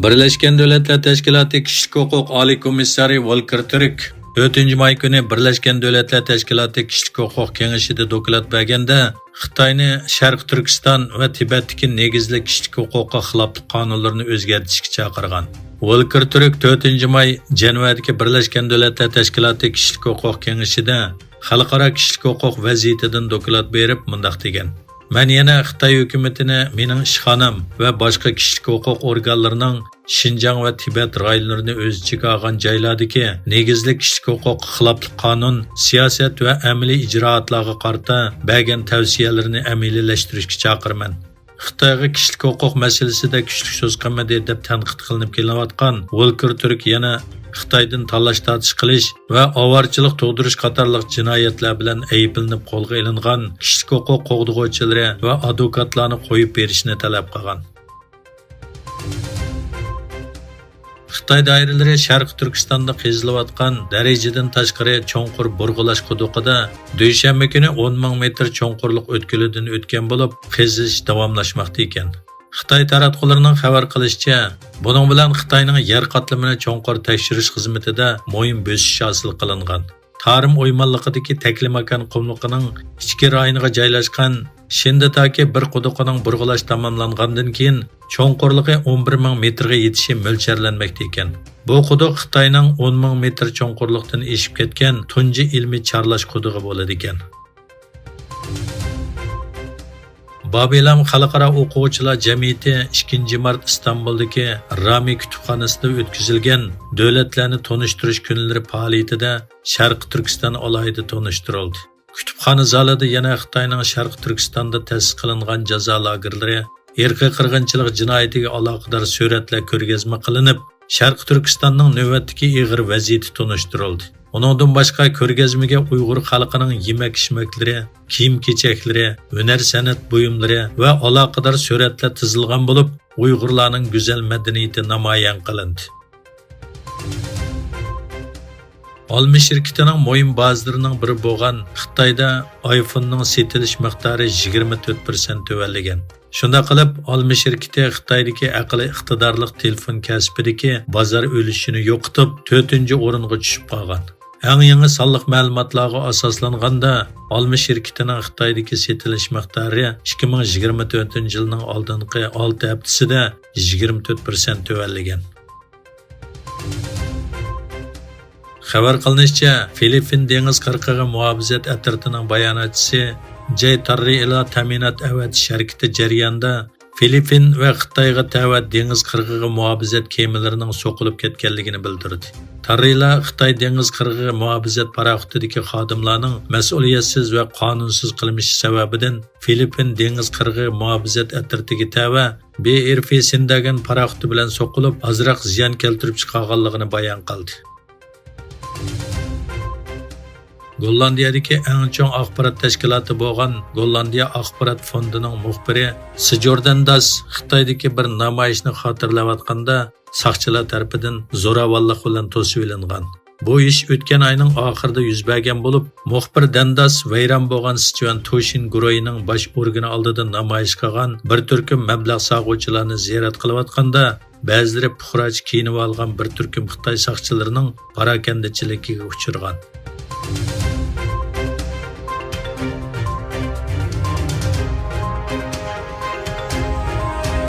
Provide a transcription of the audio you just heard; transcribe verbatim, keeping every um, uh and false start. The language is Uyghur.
بىرلەشكەن دۆلەتلەر تەشكىلاتى كىشىلىك ھوقۇق ئالىي كومىسسارى ۋولكېر تۈرك تۆتىنچى ماي كۈنى بىرلەشكەن دۆلەتلەر تەشكىلاتى كىشىلىك ھوقۇق كېڭىشىدە دوكلات بەرگەندە، خىتاينى شەرقىي تۈركىستان ۋە تىبەتتىكى نېگىزلىك كىشىلىك ھوقۇققا خىلاپلىق قانۇنلىرىنى ئۆزگەرتىشكە چاقىرغان. ۋولكېر تۈرك تۆتىنچى ماي جەنۋەدىكى بىرلەشكەن دۆلەتلەر تەشكىلاتى كىشىلىك ھوقۇق كېڭىشىدە خەلقئارا كىشىلىك ھوقۇق ۋەزىيىتىدىن دوكلات بېرىپ مۇنداق دېگەن: مەن يەنە خىتاي ھۆكۈمىتىنى مېنىڭ ئىشخانام ۋە باشقا كىشىلىك ھوقۇق ئورگانلىرىنىڭ شىنجاڭ ۋە تىبەت رايونلىرىنى ئۆز ئىچىگە ئالغان جايلاردىكى نېگىزلىك كىشىلىك ھوقۇققا خىلاپلىق قانۇن، سىياسەت ۋە ئەمەلىي ئىجرائاتلارغا قارىتا بەرگەن تەۋسىيەلىرىنى ئەمەلىيلەشتۈرۈشكە چاقىرىمەن. خىتايغا كىشىلىك ھوقۇق مەسىلىسىدە كۈچلۈك سۆز قىلمىدى دەپ تەنقىد قىلىنىپ كېلىنىۋاتقان ۋولكېر تۈرك يەنە خىتايدىن تالاش-تارتىش قىلىش ۋە ئاۋارىچىلىق تۇغدۇرۇش قاتارلىق جىنايەتلەر بىلەن ئەيىبلىنىپ قولغا ئېلىنغان كىشىلىك ھوقۇق قوغدىغۇچىلىرى ۋە ئادۋوكاتلارنى قويۇپ بېرىشنى تەلەپ قىلغان. خىتاي دائىرىلىرى شەرقىي تۈركىستاندا قېزىلىۋاتقان دەرىجىدىن تاشقىرى چوڭقۇر بۇرغىلاش قۇدۇقىدا دۈشەنبە كۈنى ئون مىڭ مېتىر چوڭقۇرلۇق ئۆتكىلىدىن ئۆتكەن بولۇپ، قېزىش داۋاملاشماقتا ئىكەن. خىتاي تاراتقۇلىرىنىڭ خەۋەر قىلىشىچە، بۇنىڭ بىلەن خىتاينىڭ يەر قاتلىمىنى چوڭقۇر تەكشۈرۈش خىزمىتىدە مۇھىم بۆسۈش ھاسىل قىلىنغان. تارىم ئويمانلىقىدىكى تەكلىماكان قۇملۇقىنىڭ ئىچكى رايونىغا جايلاشقان شىندىتاكى بىر قۇدۇقىنىڭ بۇرغىلاش تاماملانغاندىن كېيىن، چوڭقۇرلۇقى ئون بىر مىڭ مېتىرغا يېتىشى مۆلچەرلەنمەكتە ئىكەن. بۇ قۇدۇق خىتاينىڭ ئون مىڭ مېتىر چوڭقۇرلۇقتىن ئېشىپ كەتكەن تۇنجى ئىلمىي چارلاش قۇدۇقى بولىدىكەن. بابىلام خەلقئارا ئوقۇغۇچىلار جەمئىيىتى ئىككىنچى مارت ئىستانبۇلدىكى رامى كۇتۇپخانىسىدا ئۆتكۈزۈلگەن دۆلەتلەرنى تونۇشتۇرۇش كۈنلىرى پائالىيىتىدە شەرقىي تۈركىستان ئالاھىدە تونۇشتۇرۇلدى. كۇتۇپخانا زالىدا يەنە خىتاينىڭ شەرقىي تۈركىستاندا تەسىس قىلىنغان جازا لاگېرلىرى، ئىرقىي قىرغىنچىلىق جىنايىتىگە ئالاقىدار سۈرەتلەر كۆرگەزمە قىلىنىپ، شەرقىي تۈركىستاننىڭ نۆۋەتتىكى ئېغىر ۋەزىيىتى تونۇشتۇرۇلدى. ئۇنىڭدىن باشقا، كۆرگەزمىگە ئۇيغۇر خەلقىنىڭ يېمەك-ئىچمەكلىرى، كىيىم-كېچەكلىرى، ھۈنەر-سەنئەت بۇيۇملىرى ۋە ئالاقىدار سۈرەتلەر تىزىلغان بولۇپ، ئۇيغۇرلارنىڭ گۈزەل مەدەنىيىتى نامايان قىلىندى. ئالما شىركىتىنىڭ مۇھىم بازىلىرىنىڭ بىرى بولغان خىتايدا ئايفوننىڭ سېتىلىش مىقدارى يىگىرمە تۆت پىرسەنت تۆۋەنلىگەن. شۇنداق قىلىپ، ئالما شىركىتى خىتايدىكى ئەقلىي ئىقتىدارلىق تېلېفون كەسپىدىكى بازار ئۈلۈشىنى يوقىتىپ، تۆتىنچى ئورۇنغا چۈشۈپ قالغان. ئەڭ يېڭى سانلىق مەلۇماتلارغا ئاساسلانغاندا، ئالما شىركىتىنىڭ خىتايدىكى سېتىلىش مىقدارى ئىككى مىڭ يىگىرمە تۆتىنچى يىلنىڭ ئالدىنقى ئالتە ھەپتىسىدە يىگىرمە تۆت پىرسەنت تۆۋەنلىگەن. خەۋەر قىلىنىشىچە، فىلىپپىن دېڭىز قىرغىقىغا مۇھاپىزەت ئەترىتىنىڭ باياناتچىسى جەي تاررىئىلا تەمىنات ئەۋەتىش ھەرىكىتى جەريانىدا فىلىپپىن ۋە خىتايغا تەۋە دېڭىز قىرغىقىغا مۇھاپىزەت كېمىلىرىنىڭ سوقۇلۇپ كەتكەنلىكىنى بىلدۈردى. تاررىئىلا خىتاي دېڭىز قىرغىقى مۇھاپىزەت پاراخوتىدىكى خادىملارنىڭ مەسئۇلىيەتسىز ۋە قانۇنسىز قىلمىشى سەۋەبىدىن فىلىپپىن دېڭىز قىرغىقى مۇھاپىزەت ئەترىتىگە تەۋە بى ئېر فى سىنداگەن پاراخوتى بىلەن سوقۇلۇپ، ئازراق زىيان كەلتۈرۈپ چىقارغانلىقىنى بايان قىلدى. گوللاندىيەدىكى ئەڭ چوڭ ئاخبارات تەشكىلاتى بولغان گوللاندىيە ئاخبارات فوندىنىڭ مۇخبىرى سىجوردەن داس خىتايدىكى بىر نامايىشنى خاتىرىلەۋاتقاندا ساقچىلار تەرىپىدىن زوراۋانلىق بىلەن توسۇۋېلىنغان. بۇ ئىش ئۆتكەن ئاينىڭ ئاخىرىدا يۈز بەرگەن بولۇپ، مۇخبىر دەنداس ۋەيران بولغان سىچۈەن توشىن گۇرۇھىنىڭ باش ئورگىنى ئالدىدا نامايىش قىلغان بىر تۈركۈم مەبلەغ سالغۇچىلارنى زىيارەت قىلىۋاتقاندا، بەزىلىرى پۇقراچە كىيىنىۋالغان بىر تۈركۈم خىتاي ساقچىلىرىنىڭ پاراكەندىچىلىكىگە ئۇچرىغان.